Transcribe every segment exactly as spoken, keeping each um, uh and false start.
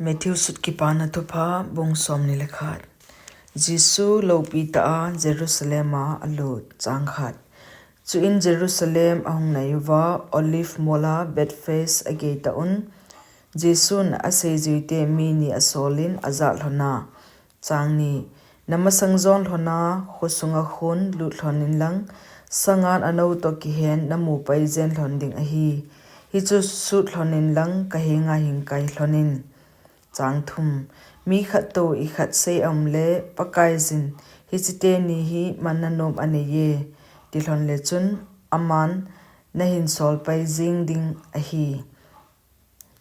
Matthew sut Kipana Thupha, bung somni le khat. Jesu lopi tah a Jerusalem a alut. Chang khat. Chuin Jerusalem ahung nai uva, Olive mol a Bethphage agei tah un, Jesun aseijuite mi ni asolin ajah lhon a, Chang ni. Namasang jon lhon a, khosunga khun lut lhon in lang, sangan anou toh kihen namu pai jen lhon ding ahi. Hichu sut lhon in lang, kahenga hing kai lhon in. Chang thum. Mi khat toh ikhat sei aum le, Pakaiyin, hichite ni hi manna nom anei e, ti lhon le chun, aman, nahin sol pai jing ding ahi.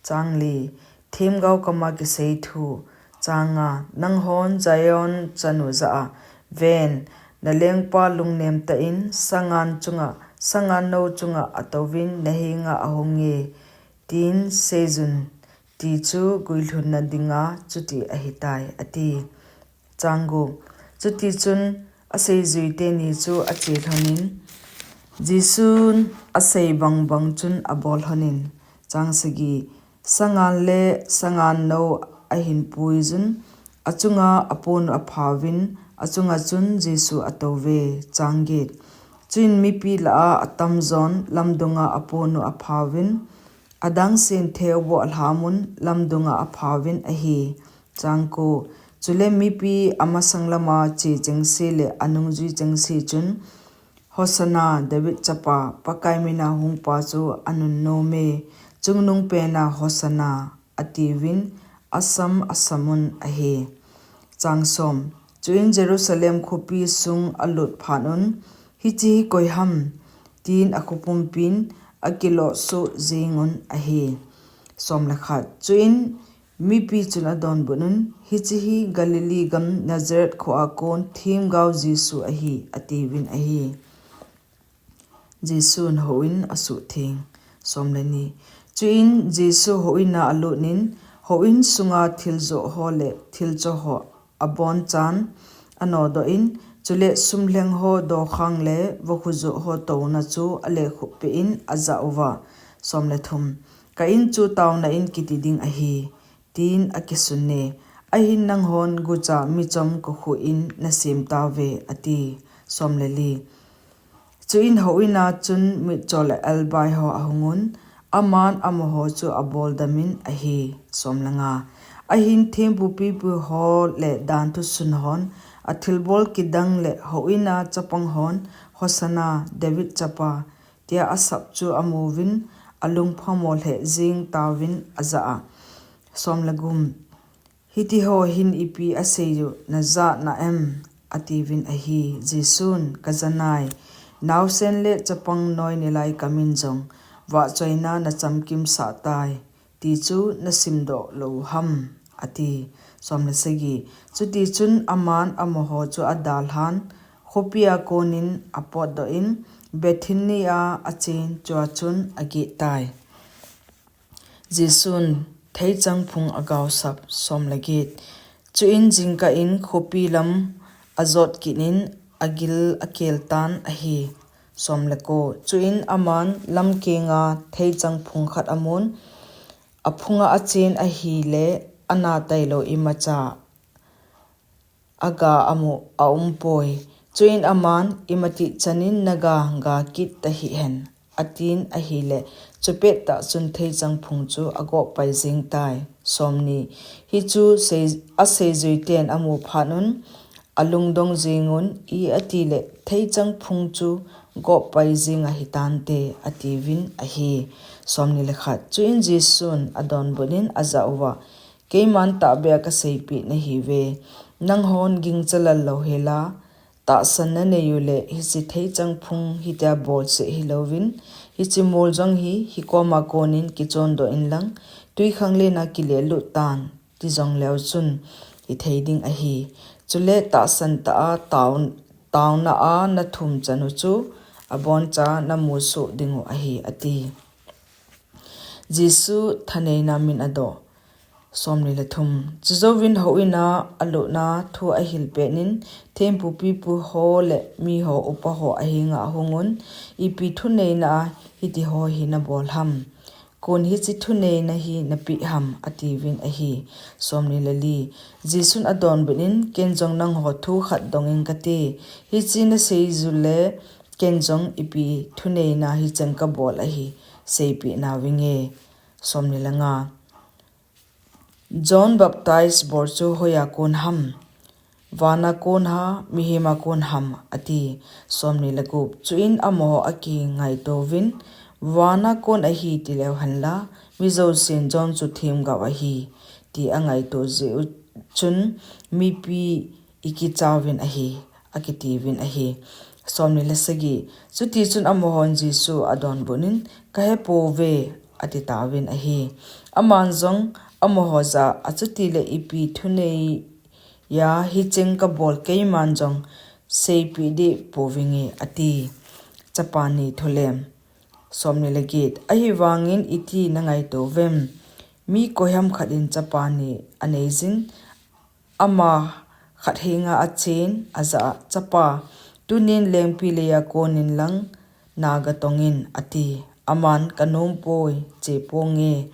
Chang li. Themgao kama kisei thu. Chang nga. Nanghon Zion chanu jah a, Ven, nalengpa lungnem tah in, sangan chunga, sangan nou chunga atouvin nahenga ahung e, tin seijun, ti chu guilhunna dinga chuti ahitai, ati. Chang gup. Chuti chun aseijuite ni chu ache lhon in, Jesun asei bangbang chun abol lhon in. Chang sagi. Sangan le sangan nou ahin puijun, achunga aponu aphauvin, achunga chun Jesu atouve. Chang get. Chuin mipi lah a atam jon lamdunga aponu aphauvin, adang sen theu boh alhamun lamdunga aphauvin ahi. Chang ko. Chule mipi amasang lama che chengse le anungjui chengse chun, Hosanna, David chapa, Pakai mina hungpa chu anunnom e, chungnung pena Hosanna, atiuvin, asam asamun ahi. Chang som. Chuin Jerusalem khopi sung alut phat un, Hiche hi koi ham, tin akhopumpin akiloh soh jingun ahi. Som le khat. Chuin mipi chun adonbut un, Hiche hi Galilee gam Nazareth kho a kon themgao Jesu ahi, atiuvin ahi. Jesun houin asuhtheng. Som le ni. Chuin Jesu houin a alut in, houin sunga thil joh ho le thil cho ho abonchan anodoh in, chule sumlheng ho dokhang le vokhu joh ho touna chu alekhup peh in ajah uva. Som le thum. Ka in chu taona in kiti ding ahi, tin akisun e. Ahin nanghon gucha michom kokhuh in nasem tauve, ati. Som le li. Chuin houin a chun mitcho le elbai ho ahung un, aman amaho chu abol damin ahi. Som le nga. Ahin thempu pipu ho le danthu sun hon, athilbol kidang le houin a chapang hon, Hosanna, David chapa, tia asap chu amuvin, alungphamo lheh jing tauvin ajah a. Som le gup. Hiti ho hin ipi asei u najah na em, atiuvin ahi. Jesun, Kajanai, naosen le chapang noi nilai kamin jong vahchoina nachamkim sah tai, ti chu nasimdoh lou u ham, ati. Som le sagi. Chuti chun aman amaho chu adalhan, khopi a konin apotdoh in, Bethany a achen, chua chun ageh tai. Jesun theichang phung agaosap. Som le get. Chuin jingkah in khopi lam ajot kit in agil akel tan ahi. Som le ko. Chuin aman lamkenga theichang phung khat amun, aphunga achen ahile ana tailou imacha aga amu aumpoi. Chuin aman, Imatih chanin naga ga kit tahih hen, atin ahile, chupettah chun theichang phung chu agoh pai jing tai. Som ni. Hichu sei, aseijuiten amu phat un, alungdong jingun, I atile, theichang phung chu goh pai jing ahitante, atiuvin ahi. Som ni le khat. Chuin Jesun adonbut in ajah uva, Keiman tahbeh a kaseipeh nahiuve, nanghon gingcha lal louhela, tahsan nanei ule, hiche theichang phung hitia bolseh hilouvin, hiche mol jong hi, hikoma konin kichondoh inlang, twikhanglen a kilelut tan, ti jongleu chun, hithei ding ahi. Chule tahsan tah a tao, taona a nathum chanu chu, aboncha namu soh dingu ahi, ati. Jesu thaneina min adoh. Som ni le thum. Chujouvin houin a alutna thu ahil petnin, thempu pipu ho le miho upa ho ahenga ahungun, Ipi thuneina a hitiho hi nabol ham? kon hiche thuneina hi napeh ham, atiuvin ahi. Somni le li. Jesun adonbut in, Ken jong nangho thu khat dong ing kate, hiche nasei jeh le ken jong ipi thuneina hicheng kabol ahi seipeh nauvinge. Somni le nga. John baptize bol chu hoiya kon ham? Vana kon ham, mihema kon ham, ati. Somni le gup. Chuin amaho akingaitouvin, Vana kon ahi tileu henla, mi jousen John chu themgao ahi, ti angaito jeh u chun mipi ikichauvin ahi, akitiuvin ahi. Somni le sagi. Chutichun amahon Jesu adonbut in, Kahepouve, atitauvin ahi. Aman jong amaho jah a, Chutile ipi thuneiya hicheng kabol keiman jong seipeh deh pouvinge, ati. Chapa ni thulem. Somni le get. Ahivangin iti nangaitouvem? Mi koiham khat in chapa ni aneijin, ama khat henga achen, ajah a, Chapa, tunin lengpi leiya konin lang nagatongin, ati. Aman, Kanompoi, cheponge,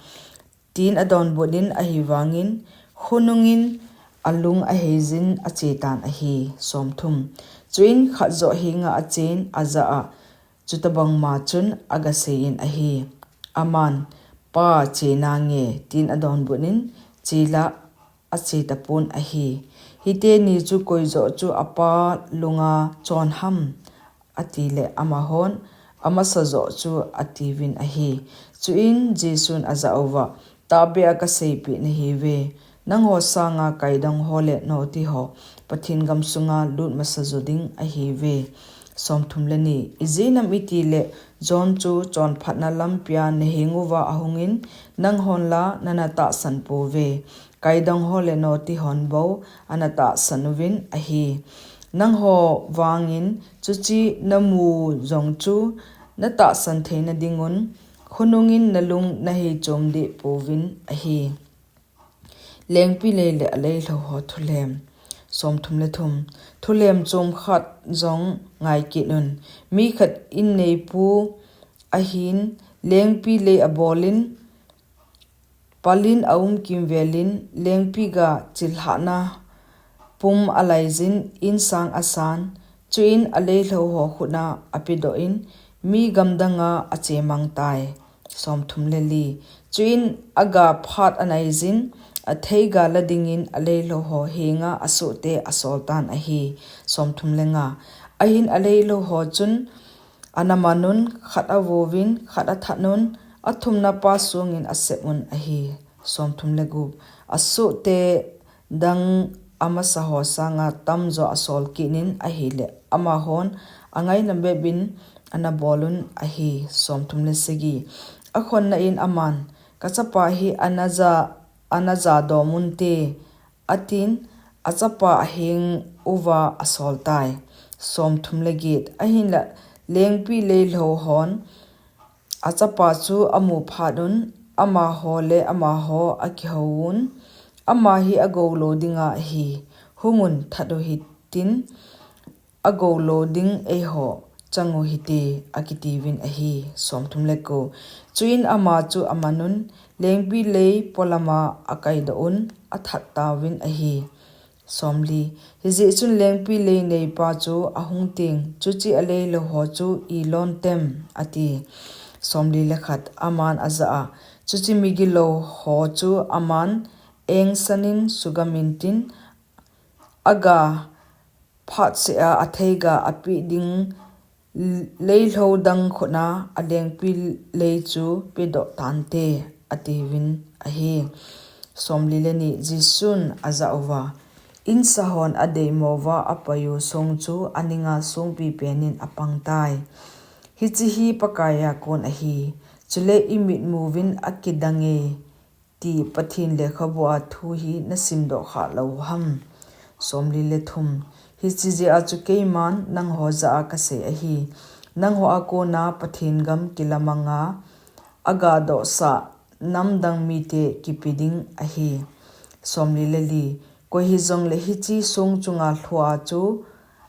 tin adonbut in, ahivangin khonungin alung aheijin achetan ahi. Somthum. Chuin khat joh henga achen, ajah a, chutobangma chun agaseiyin ahi. Aman, Pa, chenange, tin adonbut in, chela achetapon ahi. Hiteni chu koijoh chu apa lunga chon ham? Atile amahon, Amasa joh chu, atiuvin ahi. Chuin Jesun ajah uva, Tahbeh a kaseipeh nahiuve, nangho sanga kaidongho le notiho Pathen gamsunga lut masa jo ding ahiuve. Somthum le ni. Ijeh inem itile John chu chonphatna lampia naheng uva ahungin, nanghon la nana tahsan pouve, kaidongho le notihon bou ana tahsan uvin ahi. Nangho vangin chuche namu jong chu natahsan theina dingun, khonungin nalung naheichom deh pouvin ahi. Lengpi lei le aleilhou ho thulem. Somthum le thum. Thulem chom khat jong ngaikit un. Mi khat inneipu ahin, lengpi lei abolin, palin aum kimvelin, lengpi ga chilhahna pum alaijin, insang asan, chuin aleilhou ho khutna apedoh in, mi gamdanga achemang tai. Somthum le li. Chuin aga phat anaijin, atheiga la dingin aleilhou ho henga asohte asoltan ahi. Somthum le nga. Ahin aleilhou ho chun ana manun, khat avouvin, khat athatnun, athumna pa songin asepun ahi. Somthum le gup. Asohte dang amasa ho sanga tamjo asol kitnin ahile, amahon angaina bepin ana bolun ahi. Somthum le sagi. Akhonna in aman, Kachapa hi ana ja, ana jadomun te, atin, achapa aheng uva asoltai. Somthum le get. Ahinla lengpi leilhou hon achapa chu amu phatun, amaho le amaho akihouun, Ama hi agoulou dinga ahi, hungun that uhitin, agoulou ding eiho chang uhite, akitiuvin ahi. Somthum le ko. Chuin ama chu amanun, lengpi lei polama akaidoh un, athat tauvin ahi. Somli. Hijeh chun lengpi lei neipa chu ahung teng, chuche aleilhou ho chu ilontem, ati. Somli le khat. Aman ajah a, chuche migilou ho chu aman engsanin sugamin tin, aga phatseh a atheiga apeh ding leilhou dang khutna alengpi lei chu pedoh tante, atiuvin ahi. Somli le ni. Jesun ajah uva, Insahon adeimouva apaiu song chu aninga songpi penin apangtai. Hiche hi Pakaiya kon ahi. Chule imitmuvin akidange, ti Pathen lekhabua thu hi nasimdoh khalou ham? Somli le thum. Hiche jeh a chu keiman nangho jah a kasei ahi. Nangho a kona Pathen gam kilamanga agadohsah namdang mite kipe ding ahi. Somli le li. Koi hijongle hiche song chunga lhua chu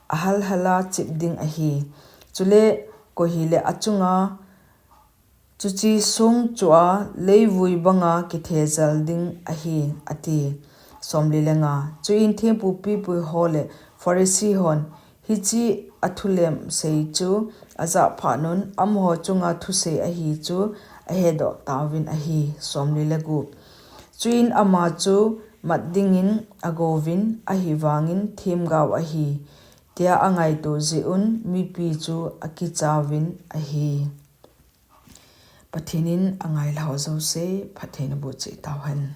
ahalhala chip ding ahi. Chule koi hile achunga chuche song chua leivui banga kithejal ding ahi, ati. Chuin thempu pipuiho le Pharisai hon hiche athulem sei chu ajah phatnun, amaho chunga thusei ahi chu ahedoh tauvin ahi. Chuin ama chu mat dingin agouvin, ahivangin themgao ahi, tia angaito jeh un mipi chu akichauvin ahi. Pathen in angailhao jouse phatthei naboh cheh tauhen.